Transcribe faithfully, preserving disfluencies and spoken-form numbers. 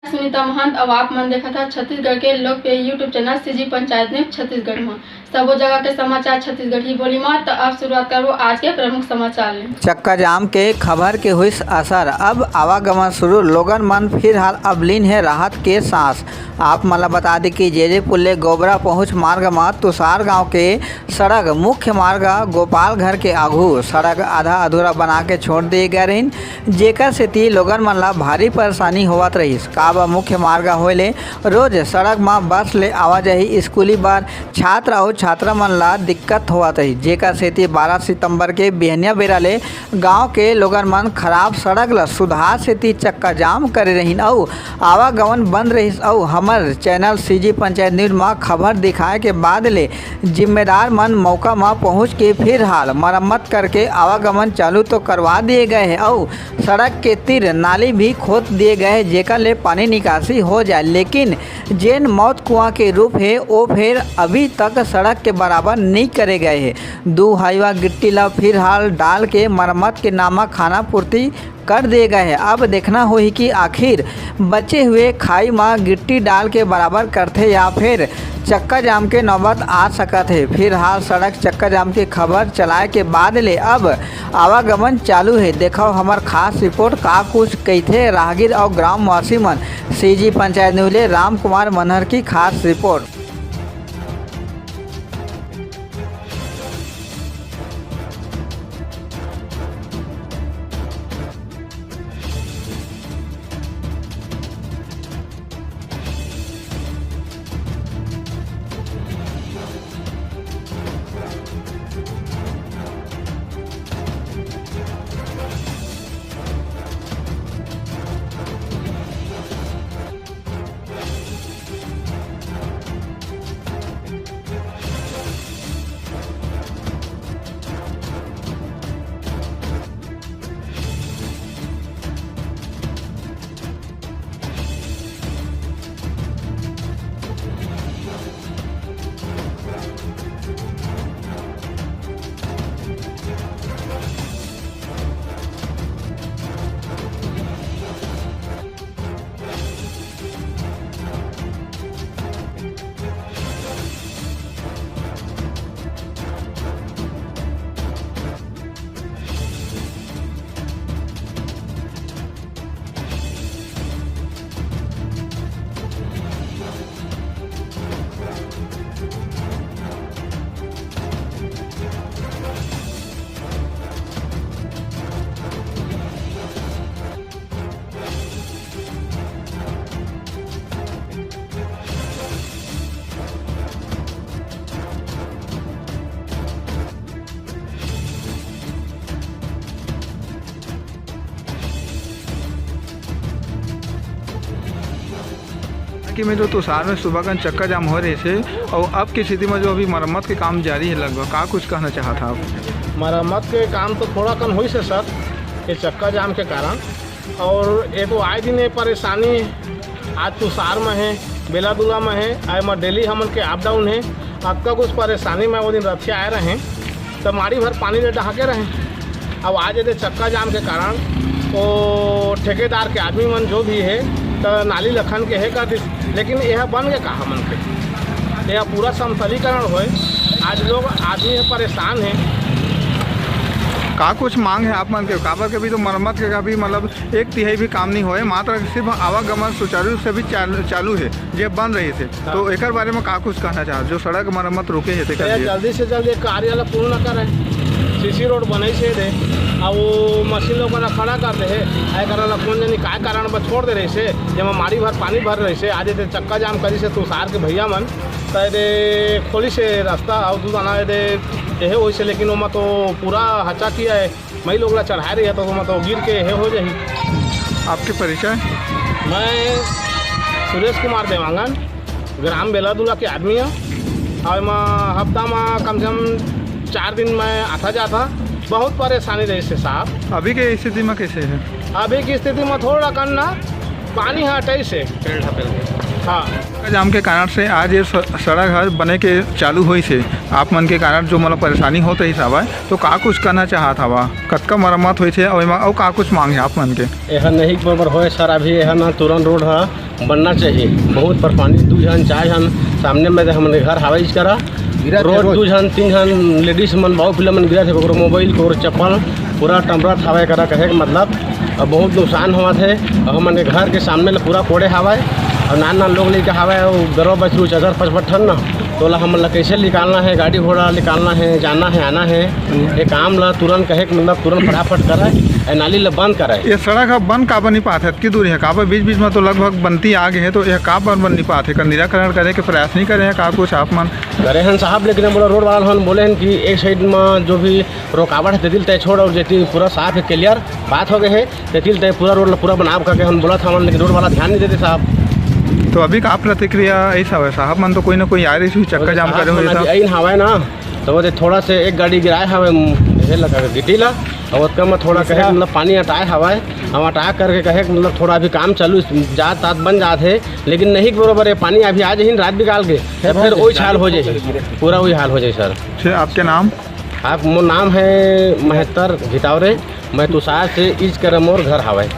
सुनीता महंत, अउ आप मन देखत हव छत्तीसगढ़ के लोकप्रिय YouTube channel CG panchayat news Chhattisgarh म। सबो जगह के समाचार छत्तीसगढ़ी बोली म। त अब शुरुआत करबो आज के प्रमुख समाचार ले। चक्का जाम के खबर के होइस असर, अब आवागमन शुरू, लोगन मन फिलहाल अब लीन हे राहत के सांस। आप मन ल बता दें कि जेजे पुल ले गोबरा पहुंच मार्ग म तुषार गांव के सड़क मुख्य मार्ग गोपाल घर के आघू सड़क आधा अधूरा बना के छोड़ दिए गए रहिन, जेकर सेती लोगन मन ला भारी परेशानी होवत रहिस। काबर मुख्य मार्ग होए ले रोज सड़क म बस ले आवाजाही, स्कूली बर छात्र अउ छात्रा मन ला दिक्कत होवत रहिस, जेकर सेती बारह सितंबर के बिहनिया बेरा ले गांव के लोगन मन खराब सड़क ल सुधार सेती चक्का जाम करे रहिन अउ आवागमन बंद रहिस अउ हमर चैनल सीजी पंचायत न्यूज म खबर दिखाए के बाद ले जिम्मेदार मन मौका म पहुंच के फिलहाल मरम्मत करके आवागमन चालू तो करवा दिए गए हे अउ सड़क के तीर नाली भी खोद दिए गए हे, जेकर ले पानी निकासी हो जाए। लेकिन जेन मौत कुआं के रूप हे, ओ फेर अभी तक सड़क के बराबर नई करे गए हे। दू हाईवा गिट्टी ला फिलहाल डाल के मरम्मत के नामक खाना पूर्ति कर दिए गए हे। अब देखना होही कि आखिर बचे हुए खाई म गिट्टी डाल के बराबर करथे या फिर चक्का जाम के नौबत आ सकत हे। फिलहाल सड़क चक्का जाम के खबर चलाए के बाद ले अब आवागमन चालू हे। देखव हमर खास रिपोर्ट, का कुछ कहिथे राहगीर अउ ग्रामवासी मन। सीजी पंचायत न्यूज ले राम कुमार मनहर की खास रिपोर्ट। कि में जो तुषार में सुबह कन चक्का जाम हो रहिस हे, अउ अब की स्थिति में जो अभी मरम्मत के काम जारी हे लगभग, का कुछ कहना चाहत हव आप? मरम्मत के काम तो थोड़ा कन होइस हे सर, ये चक्का जाम के कारण। अउ ये तो आए दिन ये परेशानी, आज तुषार में हे, बेलादुला में हे, आए में डेली हमन के अप डाउन हे। अतका कुछ परेशानी में वो दिन रथिया आए रहे, त माड़ी भर पानी ले डहाके रहे। अब आज ये चक्का जाम के कारण वो ठेकेदार के आदमी मन जो भी हे, त नाली लखन के हे कर दिस, लेकिन यह बन के का हमन के, यह पूरा समतलीकरण होए। आज लोग आदमी हे परेशान हे। का कुछ मांग हे आप मन के? काबर के भी तो मरम्मत के अभी मतलब एक तिहाई भी काम नहीं होए, मात्र सिर्फ आवागमन सुचारू रूप से भी चाल-, चालू हे, जे बंद रहिस हे। हाँ। तो एकर बारे में का कुछ कहना चाहत, जो सड़क मरम्मत रुके हे तेकर भैया, लिए? जल्दी से जल्दी ये कार्य ला पूर्ण करें। सीसी रोड बनइस हे दे, अब वो मशीन लोग ला खड़ा कर दे हे, एकरा ला कौन जानी काय कारण बर छोड़ दे रहिस हे, जेमा माड़ी भर पानी भर रहिस हे, आज ये चक्का जाम करिस हे तुषार के भैया मन, त ये दे खोलिस हे रास्ता, अउ दू दाना ये दे एहे होइस हे, लेकिन ओमा तो पूरा हचा किया हे। मई लोग ला चढ़ाए रही तो, तो गिर के हे हो जाही। आपके परिचय? मैं सुरेश कुमार देवांगन, ग्राम बेलादुला के आदमी हूँ। और मैं हफ्ता में कम से कम चार दिन मैं आता जाता। बहुत परेशानी रही से साहब। अभी के स्थिति में कैसे है? अभी की स्थिति में थोड़ा कन ना पानी हटे से। पेड़ ढपेल के। हाँ। चक्का जाम के कारण से आज ये स-, सड़क हर बने के चालू होइस हे। आप मन के कारण जो मतलब परेशानी होत रहिस हवय, तो का कुछ कहना चाहत हवा? कतका मरम्मत होइस हे अउ एमा अउ का कुछ मांग हे आप मन के? एहा नहीं बरोबर होय सर, अभी एहा ना तुरंत रोड ह बनना चाहिए। बहुत परेशानी, दू झन, चार झन सामने में हमन के घर हावय इस करा। गिरत हे रोज रोज। दू झन, तीन झन लेडीज मन, बाऊ पिला मन गिरत हे, ककरो मोबाइल, ककरो चप्पल, पूरा टमरत हावय करा। कहे के मतलब, अब बहुत नुकसान होवत हे। अब हमन के घर के सामने ले पूरा कोड़े हावय, और नान नान लोग लेके हावय, और गरवा बछरू चार पाँच ठन ना, तो ओला हमन ला कैसे निकालना है, गाड़ी घोड़ा निकालना है, जाना है, आना है। ये काम ला तुरंत, कहे के मतलब, तुरंत फटाफट करय, ए नाली ला बंद करय। ये सड़क ह बन काबर नहीं पात हे? अतकी दूरी हे, काबर बीच बीच में तो लगभग बनती आ गे हे, तो यह काबर बन नहीं पात हे? एकर निराकरण करे के प्रयास नहीं करे हे का कुछ आप मन? करे हन साहब, लेकिन हम बोला रोड वाला हन बोले हन कि एक साइड में जो भी रुकावट है, तेतिल तय छोड़, और जेती पूरा साफ है, क्लियर बात हो गए है, तेतिल तय पूरा रोड ला पूरा बनाब करके हम बोला था, लेकिन रोड वाला ध्यान नहीं देते साहब। तो अभी का प्रतिक्रिया ऐसा है साहब, मन तो कोई ना कोई आ रही थी, चक्का जाम साहब करे हुए मन था। अभी आइन हवाए ना, तो वो थोड़ा से एक गाड़ी गिराए हवे, ये लगा गिट्टी ला, और ओतका में थोड़ा कहे मतलब पानी अटाए हवाए, हम अटा करके कहे मतलब थोड़ा अभी काम चालू, जात तात बन जात है, लेकिन नहीं के बरोबर है, पानी अभी आ जाही रात बिकाल के, तो फिर वही हाल हो जाए, पूरा वही हाल हो जाए सर। अच्छा, आपके नाम? आप, मोर नाम है महेतर घितावरे, मैं तुषार से इज कर मोर घर हावय।